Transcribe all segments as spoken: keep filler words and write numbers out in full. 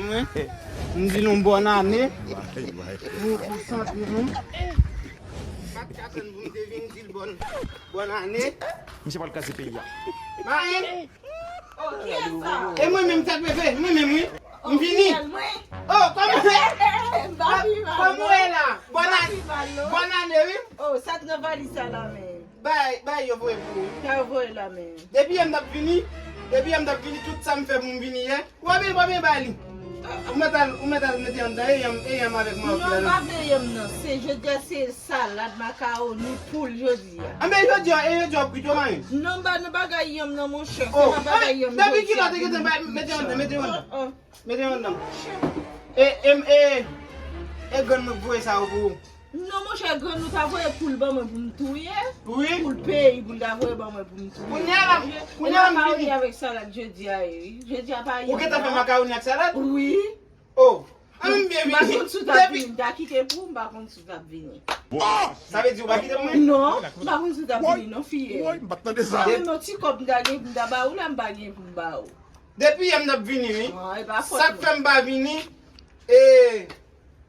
Mwen, m di nou bòn ane. Pou, pou sante nou. Pat ka tann pou m te vin di l bòn, bòn ane. Misye pral kraze peyi a. Mayen. Oh, kiyès sa? E mwen menm, Tèt Pepe, mwen menm, wi. M vini. Oh, kòman, kòman w ye la? Bòn ane, bòn ane, wi. Oh, sa t nan valiz sa la, men. Bay, bay yo voye pou ou. Sa yo voye la, men. Depi yè m t ap vini, depi yè m t ap vini, tout sa m fè pou m vini yè. W ap byen, w ap byen bay li. Ou mèt al, ou mèt al mete anndan, e yè m, e yè m avèk mwen. Non, m pa vle yè m nan. Se, jodi a, se salad, makawoni, poul jodi a. Anben, jodi a, e jodi a w ap kwit yo, mayen. Non, m pa nan bagay yè m nan, monchè. Se nan bagay yè m jodi a. Depi kilè w te gentan bay, mete anndan, mete anndan. Mete anndan. E, e, e, e grann mwen voye sa yo pou ou. Non, monchè, grann nou ta voye poul ban mwen pou m touye. Wi. Poul peyi, pou l ta voye ban mwen pou m touye. Kounye a la, kounye a la m vini. E makawoni avèk salad jodi a, wi. Jodi a pa yè m nan. Ou gentan fè makawoni ak salad? Wi. Oh. Ann byen vini. M pa konn si w t ap vini. M ta kite pou ou, m pa konn si w t ap vini. Sa vle di ou pa kite pou mwen? Non, m pa konn si w t ap vini, non, fiyèl. Woy, m pa t tande sa. Menm yon ti kòb m ta gen pou m ta ba ou la, m pa gen pou m ba ou. Depi yè m t ap vini, wi. Ah, e pa fòt mwen. Sa k fè m pa vini, e,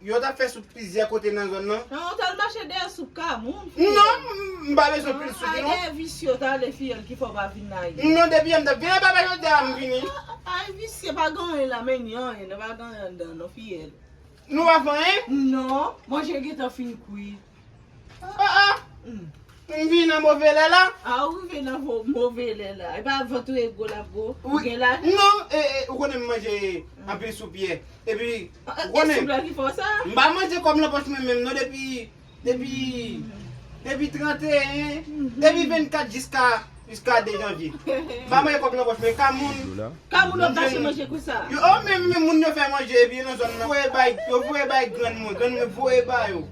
yo t ap fè soup plizyè kote nan zòn nan. Non, w t al mache dèyè soup ka moun, fiyèl. Non, m, m pa bezwen plis soup, non. Ay, dèyè visye w t ale, fiyèl, ki fè w pa vin la yè. Non, depi yè m t ap vini, e pa jodi a m vini. Ay, visye pa gen anyen la, men ni anyen, nan pa gen anyen anndan, non, fiyèl. Nou pa fè anyen? Non, manje gentan fin kwit. Ah, ah. M vin nan move lè la. Ah, ou rive nan vo-, move lè la. E pa vant ou e gwo l ap gwo. Ou gen la? Non, e, e, ou konnen m manje anpil soup yè. Epi, ou konnen, e soup la ki fè w sa? M pa manje kòb nan pòch mwen menm non, depi, depi, depi trannteyen, depi vennkat jiska Jiska de janvye. M pa manje kòb nan pòch mwen, ka moun. Ka moun yo kache manje konsa. Yo, oh, men, men moun yo fè manje, epi nan zòn nan. Voye bay, yo voye bay grann mwen, grann mwen voye ba yo.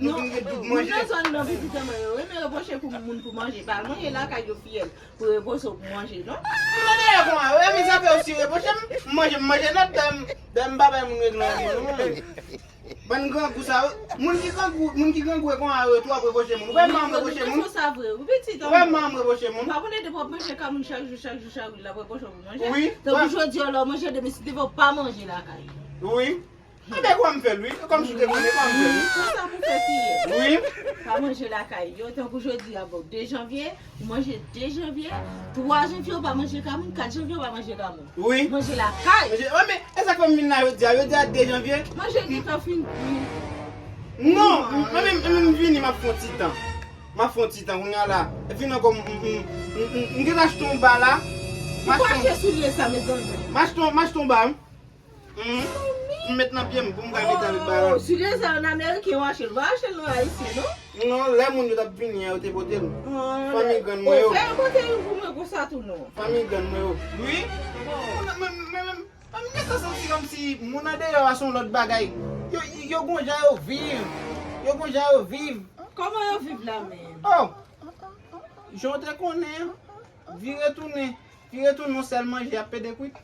Nou vin gen doub manje. Moun nan zòn nan, pitit an mwen, yo renmen repwoche pou moun pou manje. Pa al manje lakay yo, fiyèl, pou repwoche w pou manje, non? M manje yo konsa, yo renmen sa fè yo si repwoche m, m manje, m manje nèt, dayè m, dayè m pa bay moun regle anyen, non. Bann grangou sa yo, moun ki grangou, moun ki grangou e konsa yo tou ap repwoche moun. Ou wè manman m repwoche moun? Sa vre, ou pitit. Ou wè manman m repwoche moun? Pa konnen depi w ap manje ka moun chak jou, chak jou, chak jou, l ap repwoche w pou manje. Wi. Tankou jodi a, lè w manje, demen si devan w pa manje lakay. Wi. Anben, kòman m fè l, wi. Kòmsi w te konnen, kòman m fè l, wi. Konsa pou fè fiyèl. Wi. Pa manje lakay yo, tankou jodi a, bon, de janvye, ou manje de janvye, twa janvye ou pa manje ka moun, kat janvye ou pa manje ka moun. Wi. Manje lakay. Manje, wi, men e sa k fè m vin la jodi a, jodi a de janvye. Manje gentan fin kwit. Non, m, m, m, m vini, m ap fè yon ti tan. M ap fè yon ti tan, kounye a la. Epi nan kò m, m, m, m, m, m gentan achte yon ba la. M achte yon, ou achte soulye sa, mezanmi? M achte yon, m achte yon ba, wi. M met nan pye m pou m ka mete avèk ba la. Oh, soulye sa an ameriken yo achte l, pa achte l nan ayisyen, non? Non, lè moun yo t ap vini an, yo te pote l. Fanmi grann mwen yo. Oh, fè yo pote youn pou mwen konsa tou non. Fanmi grann mwen yo. Wi. Bon. Mwen, mwen, mwen, mwen, mwen gentan santi kòmsi moun andeyò a se yon lòt bagay. Yo, yo gon jan yo viv. Yo gon jan yo viv. Kòman yo viv la menm? Oh! Jan w te konnen an. Vire tounen. Vire tounen yon sèl manje ap pede kwit.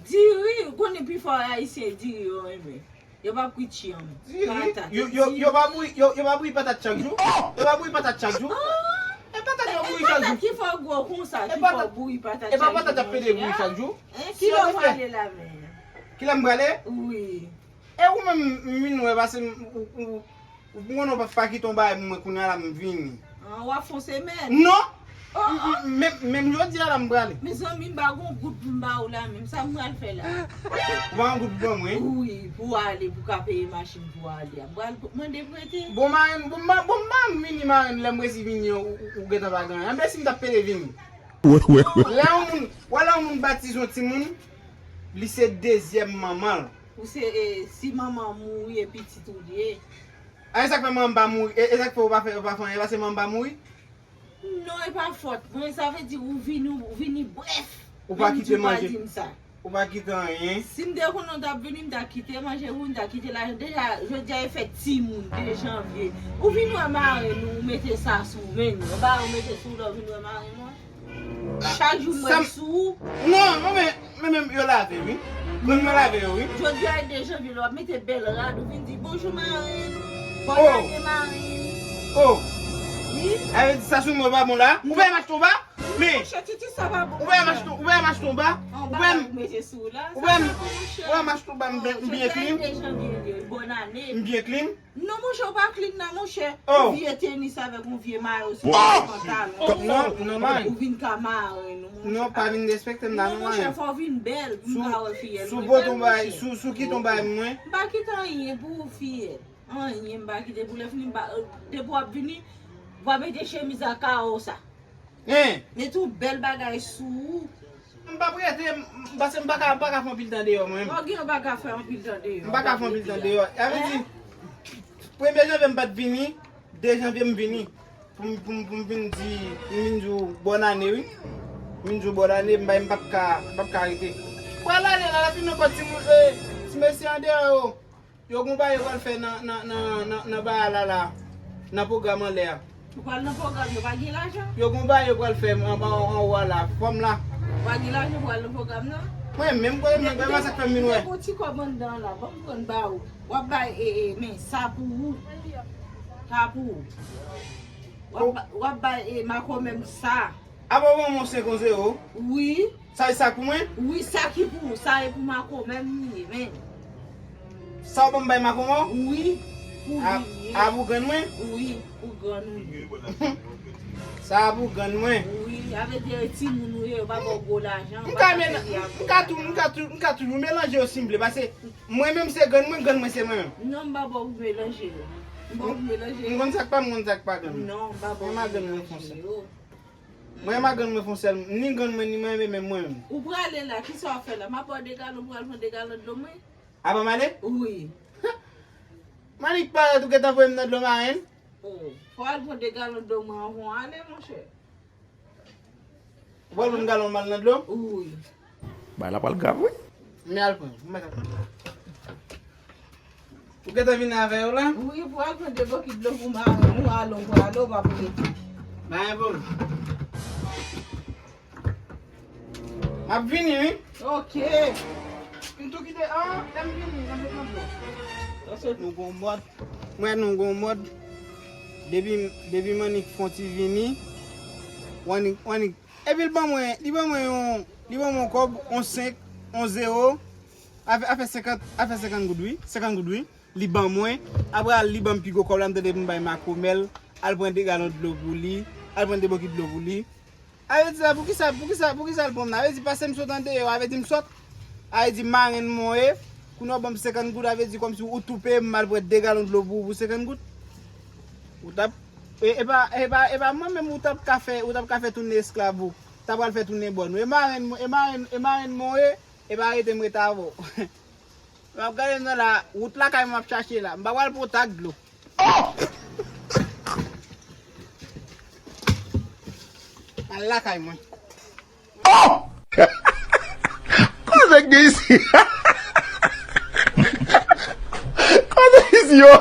Diri, ou konnen pifò ayisyen diri yo renmen. Yo p ap kwit chanm. Diri? Patat, yo, yo, diri. Yo pa bouyi, yo, yo pa bouyi patat chak jou? Yo pa bouyi patat chak jou? Ah! E patat yo bouyi chak jou. Patat ki fè w gwo konsa, ki fè w bouyi patat chak jou? E pa patat y ap pede bouyi chak jou? Hein, kilè w prale la menm? Kilè m prale? Wi. E ou menm, m vin wè, paske m, ou, ou, ou konnen w pa, pa kite yon bagay pou mwen, kounye a la m vini. Ah, w ap fè yon semèn? Non! Oh, oh. M, m, menm, menm jodi a la m prale. Mezanmi, m pa gon goud pou m ba ou la menm. Sa m pral fè la? Ou pa gon goud pou ban mwen? Wi, pou w ale, pou w ka peye machin pou w ale a. M pral mande prete. Bon, marenn, bon, ma, bon, m pa vini, marenn, lè m resi vini, ou, ou, ou gentan pa gen anyen. Anben, si m t ap pede vini. Lè yon moun, wè lè yon moun batize yon timoun, li se dezyèm manman l. Ou se, e, si manman w mouri, e pitit ou li ye. A, e sa k fè manman m pa mouri? E, e sa k fè ou pa fè, ou pa fè anyen, e paske manman m pa mouri? Non, e pa fòt mwen, sa vle di ou vini, ou vini brèf. Ou pa kite manje. Ou pa kite anyen. Si m te konnen w t ap vini, m ta kite manje pou ou, m ta kite lajan. Deja, jodi a e fèt timoun, de janvye. Ou vin wè marenn ou, ou mete sa sou ou, men ou ba ou mete sou ou, lè ou vin wè marenn ou an. Chak jou m wè l sou ou. Non, non, men, men, men yo lave, wi. Grann mwen lave yo, wi. Jodi a de janvye la, w ap mete bèl rad, ou vin di, "Bonjou, marenn. Bòn ane, marenn." Oh. Wi. Sa vle di sa sou mwen pa bon la? Ou pa m achte yon ba? Men. Monchè, titi sa pa bon. Ou pa m achte, ou pa m achte yon ba? Ou wè m, ou wè m, ou wè m, m byen clean. M byen clean. Non, monchè, ou pa clean nan, monchè. Oh. Yon vye tenis avèk yon vye mayo sou pantalon. Non, non, man. Ou vin ka mare nou, monchè. Non, pa vin respekte m la, non, monchè, fò w vin bèl pou m ka wè fiyèl. Si w pote yon bagay, si w kite yon bagay mwen. M pa kite anyen pou ou, fiyèl. Anyen m pa kite pou lè fini, m pa, depi w ap vini, w ap mete chemiz a kawo sa. Hein? Mete yon bèl bagay sou ou. M p ap rete, m, m, paske m pa ka, m pa ka fè anpil tan deyò, mwen. Ou gen, ou pa ka fè anpil tan deyò. M pa ka fè anpil tan deyò. Sa vle di, premye janvye m pa t vini, de janvye m vini. Pou m, pou m, pou m vin di, m vin di w bòn ane, wi. M vin di w bòn ane, m pa, m p ap ka, m p ap ka rete. Pral ale la, la fin nan kòt ti moun, eh, ti mesye andeyò yo. Yo gon bagay yo pral fè nan, nan, nan, nan, nan bagay la, la, nan pwogram anlè a. Ou pral nan pwogram, yo pa gen lajan? Yo gon bagay yo pral fè an, an, anwo a la, fò m la. Ou pa gen lajan pou al nan pwogram nan? Mwen menm, mwen menm, mwen sa k fè m vin wè. Gen yon ti kòb anndan la, ban m pran ba ou. W ap bay, e, e, men, sa pou ou. Sa pou ou. W ap ba-, w ap bay, e, makomè m sa. Apa w ban mwen senk an zewo? Wi. Sa e sa pou mwen? Wi, sa ki pou ou. Sa e pou makomè m li ye, men. Sa w ban m bay makomè w? Wi, pou li ye. A pou grann mwen? Wi, pou grann ou ye. Sa a pou grann mwen? Wi, sa vle di e timoun ou ye, yo pa ba w gwo lajan, yo pa ka sèvi ak gwo lajan. M ka tou, m ka tou, m ka toujou melanje yo si m vle, paske mwen menm se grann mwen, grann mwen se mwen menm. Non, m pa ba w melanje yo. M ba w melanje yo. M konn sa k pa m, m konn sa k pa grann mwen. Non, m pa ba w melanje yo. Mwen, m a grann mwen fè yon sèl, ni grann mwen, ni mwen, men menm mwen menm. Ou prale la, kisa w ap fè la? M ap ba w de galon, ou pral pran de galon dlo mwen? Avan m ale? Wi. Manik parèt, ou gentan voye m nan dlo marenn? Oh, fò w al pran de galon dlo mwen avan w ale, monchè. Ou pral pran galon m al nan dlo? Wi. Bagay la pral grav, wi. Men al pran, m mèt al pran. Ou gentan vini avè yo la? Wi, pou al pran de bokit dlo pou mari nou, ale, ou prale, ou p ap rete. Ba yon pwoblèm. M ap vini, wi. Ok. M tou kite, ah, lè m vini, m ap met nan dlo. Nou gon mòd. Mwen, nou gon mòd. Depi, depi Manik fè yon ti vini, Wanik, Wanik, epi l ban mwen, li ban mwen yon, li ban mwen yon kòb, yon senk, yon zewo. Afè, afè senkant, afè senkant goud, wi. Senkant goud, wi. Li ban mwen. Apre, li ban m pi gwo kòb la, m tande pou m bay makomè l. Al pran de galon dlo pou li. Al pran de bokit dlo pou li. A vle di sa, poukisa, poukisa, poukisa l pran m nan? A vle di, pase m sot andeyò, a vle di m sòt. A vle di, marenn mwen ye. Kounye a w ban m senkant goud, a vle di kòmsi ou tou peye m, m al pran de galon dlo pou ou pou senkant goud. Ou t ap, e, e pa, e pa, e pa mwen menm ou t ap ka fè, ou t ap ka fè tounen esklav ou. T ap pral fè tounen bòn ou. E marenn, e marenn, e marenn mwen ye, e pa rete m rete avè w. M ap gade nan la, wout lakay mwen m ap chache la. M pa pral pran w tak dlo. Al lakay mwen. Koze k gen isi? Koze isi yo?